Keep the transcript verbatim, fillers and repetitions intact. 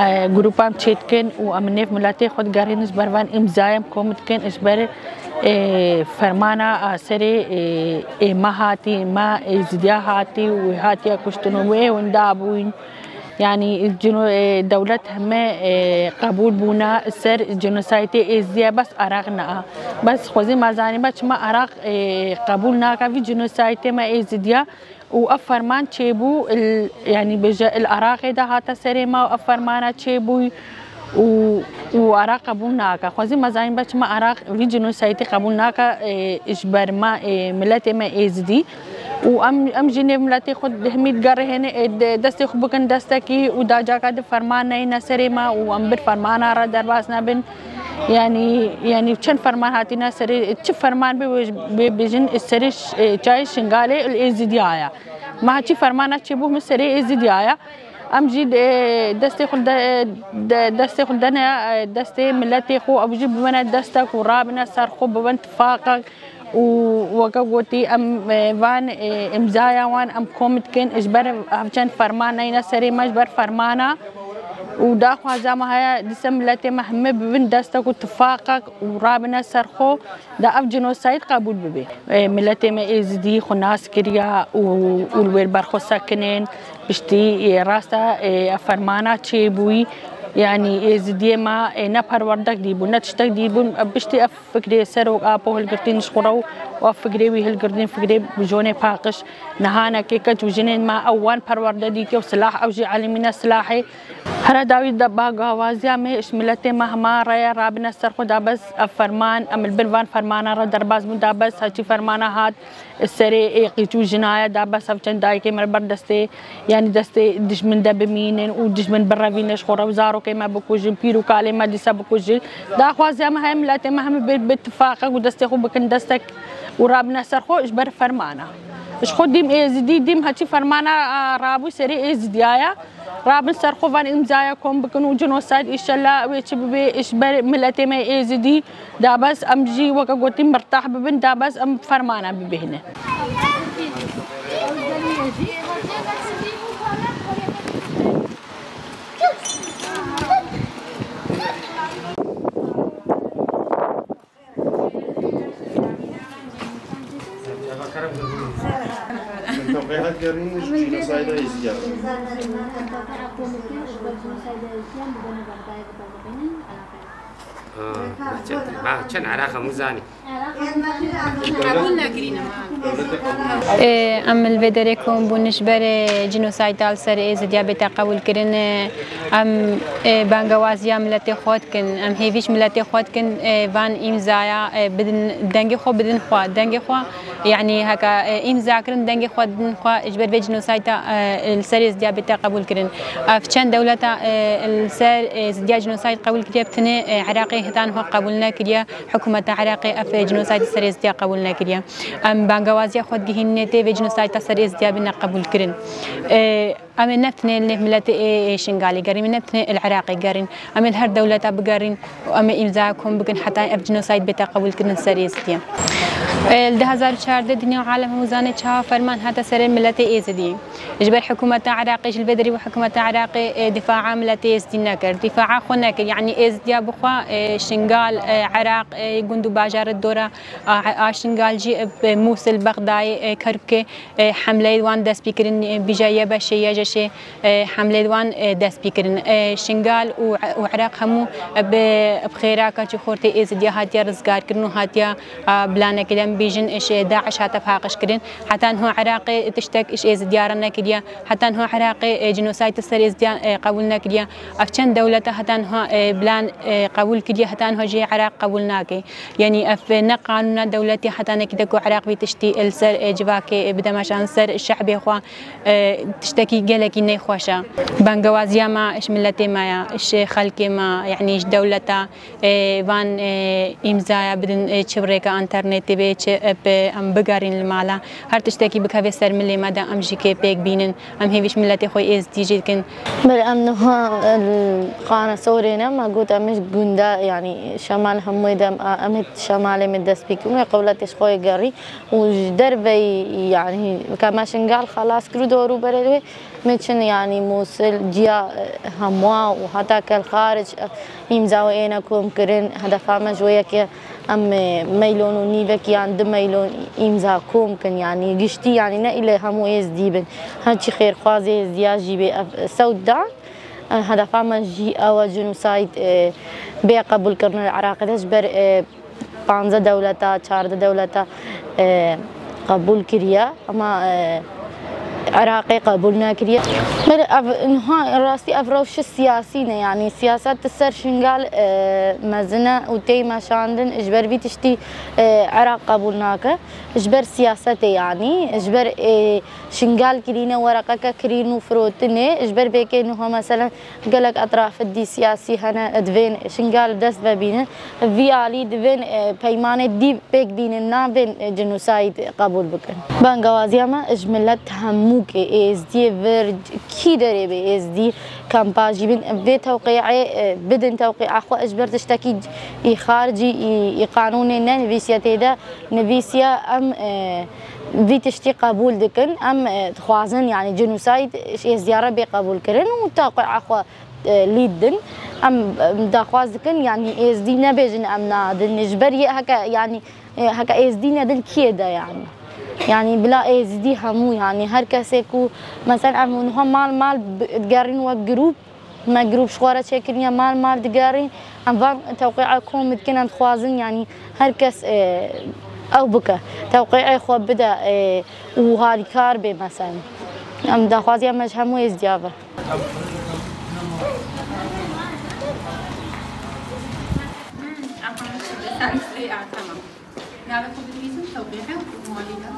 E, grûpa em çêdikin û em nêv miletê xwe digerînin ji ber van îmzayê em kom dikin, ji ber, e, fermana a serê, e, ê me hatî, me êzidiya hatî û hatiye kuştin û wê winda bûyn. Yanî cino-, e, dewlet heme, e, qebûl bûna ser cînosaytê êzidiyê, bes Iraq ne. Bes xwezî me zanî me çima Iraq, e, qebûl nake vî cînosaytê me êzidiya. Û ev ferman çêbû, il, yanî bêje, il Iraqê de hate serê me û ev fermana çêbû û, û Iraq qebûl nake. Xwezî me zanîn be çima Iraq vî cînosaytê qebûl nake, e, ji ber me, e, miletê me êzidî. Û em, em jî nêv miletê xwe dihmî digerihêne, e, de-, destê xwe bikin destekî û da caka di ferman neyne serê me û em bir fermana re derbas nebin. Yanî, yanî çend ferman hatîne serê, çi ferman bê wê, wê bêjin, serê ş-, e, çayê Şingalê il êzidiya ye. Me çi fermana çêbû min serê êzidiya ye. Em jî, e, destê xwe de, de, destê xwe dene, e, destê miletê xwe, ew jî bibine destek û rabine ser xwe, bibin tifaqek û weke gotî em, e, van, e, îmzaya wan em kom dikin, ji ber ev çend ferman neyne serê me, ji ber fermana û daxwaza me heye, dîse miletê me heme bibin destek û tifaqek û rabine ser xwe, da ev cînosayîd qebûl bibe. E, miletê me êzidî xwe nas kiriya û, û li wêr ber xwe sekinên, piştî, e, rasta, e, fermana çêbûyî, yanî êzidiyê me, e, ne perwerdek dîbûn, ne tiştek dîbûn, e, piştî ev fikrê serok Apo hilgirtîn ji xwe re û ev fikrê wî hilgirtîn, fikrê bijonê paqij nihanekê keç û jinên me ew wan perwerde dîtiye û silah ew jî elimîne silahê. Here dawî de bagawaziya me ji miletê me hema reye rabine ser xwe da bes ev ferman, em li bin van fermana re derbas bûn da bes heçî fermana hat serê ê qîç û jinaye da bes ev çend dayikê me li ber destê, yanî destê dijmin de bimînin û dijmin birevîne ji xwe re û zarokê me bikujin, pîr û kalê me dîsa bikujin. Daxwaziya me heye miletê me hemî bi, bi tifaqek û destê xwe bikin destek û rabine ser xwe ji ber fermana. Ji xwe dîm êzidî, dîm heçî fermana, a, rabû serê êzidiya ye. Rabin ser xwe van îmzaya kom bikin û cînosayd, îşellah wê çi bibe, ji ber miletê me êzidî da bes em jî weke gotî mirtah bibin, da bes em fermana bibêhne. Ha, çend, ba, çend Iraq hemû zanî. Qebûl nekirîne. Ê, em li vê derê kom bûn ji ber, ê, cînosayda li ser Êzidiya bête qebûlkirin, ê, em, ê, bangewaziya miletê xwe dikin, em hêvî ji miletê xwe dikin, ê, van îmzaya, ê, bidin, dengê xwe bidin xwe, dengê xwe, yanî heke, ê, îmza kirin dengê xwe didin xwe, ji ber vê cînosayda, ê, li ser Êzidiya bête qebûlkirin. Ev çend dewleta, ê, li ser, ê, Êzidiya cînosayd qebûl kiriye, bi tinê, ê, Iraqê heta niha qebûl nekiriye. Hikûmeta Iraqê ev cînosayd li ser Êzidiya qebûl nekiriye. Em bangewaziya xwe digihînê tê vê cînosayda ser Êzidiya bîne qebûlkirin. Ê, em ê ne tenê li nêv miletê ê, ê Şingalê gerîn, em ê ne tenê li Iraqê gerîn. Em ê li her dewleta bigerîn û em ê îmzaya kom bikin heta ev cînosayd bête qebûlkirin ser Êzidiya. Ê, li du hezar û çardeh dinya û alem hemû zane çawa ferman hate serê miletê Êzidî. Ji ber hikûmeta Iraqê, ji li vê derî bû hikûmeta Iraqê, e, difaa miletê Êzidî nekir. Difaa xwe nekir. Yanî Êzidiya bi xwe, e, Şingal, e, Iraq, e, gund û bajarê dora a, a Şingal jî, e, Mûsil, Bexdayê, e, Kerkûkê, e, hemleyê wan dest pê kirin, e, bîja Y B Şê, Y J Şê, e, hemleyê wan, e, dest pê kirin. E, Şingal û, û Iraq hemû, e, bi, bi xêra keç û xortê Êzidiya hatiye rizgarkirin û hatiye, a, bilanekê de em bêjin, e, ji DAIŞ hate paqij kirin. Heta niha Iraqê tiştek ji Êzidiya re nekiriye. Heta niha Iraqê, e, cînosayd li ser Êzidiya, e, qebûl nekiriye. Ev çend dewleta heta niha, e, bilan, e, qebûl kiriye, heta niha jî Iraq qebûl nake. Yanî ev, e, ne qanûna dewletê heta nekî de ku Iraq vî tiştî li ser, e, civakê, e, bide meşan, li ser şehbê xwe, e, tiştekî gelekî nexweş e. Bangewaziya me ji miletê me ye, ji xelkê me, yanî ji dewleta, e, van, e, îmzaya bidin, e, çi bi rêka înternetê be, çi, e, pê em bigerîn li mala. Her tiştekî bikeve ser milê me de em jî kê pêk bînin. Em hêvî ji miletê xwe êzdî jî dikin. Belê em niha, e, li Xana Sorê ne, me got em ê ji gunda, yanî şemal hemûyê de em, em ê şemalê me dest pê kirin, wê qewletê ji xwe yê gerî û ji derveyî, yanî ka me Şingal xelas kir û dorû berê wê, me çin, yanî Mûsil, ciya, e, hemwa û heta Kelxaric, e, îmza wê êne kom kirin. Hedefa me ji wê yekê em, e, meylon û nîvek yan du meylon îmza kom kin, yanî giştî, yanî ne île hemû êzdî bin. Her çi xêrxwazê êzdiya jî bê ev sewt dan. E, hedefa me jî ew e, genocide, e, bê qebûlkirin li Iraqê de ji ber, e, panzdeh dewleta, çardeh dewleta, e, qebûl kiriye, ama, e, Iraqê qebûl nekiriye. Belê ev niha rastî ev rewşi siyasî ne, yanî siyaset di ser Şingal, e, mezin e û tê meşandin, ji ber vî tiştî, e, Iraq qebûl nake. Ji ber siyasetê, yanî ji ber, e, Şingal kirîne, wereqeke kirîn û firotinê, ji ber vêkê niha meselen gelek etrafê dî siyasî hene, divên Şingal dest vebînin. Vî alî divên, e, peymanê dî pêk bînin, navên, e, genocide qebûl bikin. Bangewaziya me ji milet hemûkê êzdiyê vir, kî derê bê êzdî, kampa jî bin, vê tewqîê, e, bidin tewqîa xwe ji ber tiştekî î xaricî, î, î qanûnê ne nivîsiye tê de, nivîsiye em, e, vî tiştî qebûl dikin. Em, e, dixwazin, yanî genocide ji êzdiya re bê qebûlkirin û tewqîa xwe, e, lîd din. Em, em daxwaz dikin, yanî êzdî nebêjin em nadin. Ji ber yê heke, yanî, e, heke êzdî nedin kiyê de, yanî. Yanî bila êzdî hemû, yanî her kesê ku, meselen em niha mal mal bi-, digerîn wek grûp, me grûp ji xwe re çêkirine, mal mal digerîn. Em van tewqîa kom dikin, em dixwazin, yanî her kes, e, ew bike. Tewqîa xwe bide, e, û harîkar bê, meselen. Em daxwaziya me ji hemû êzdiya ve. Tamam. Navê xwe binivîsin, tewqî û malî de.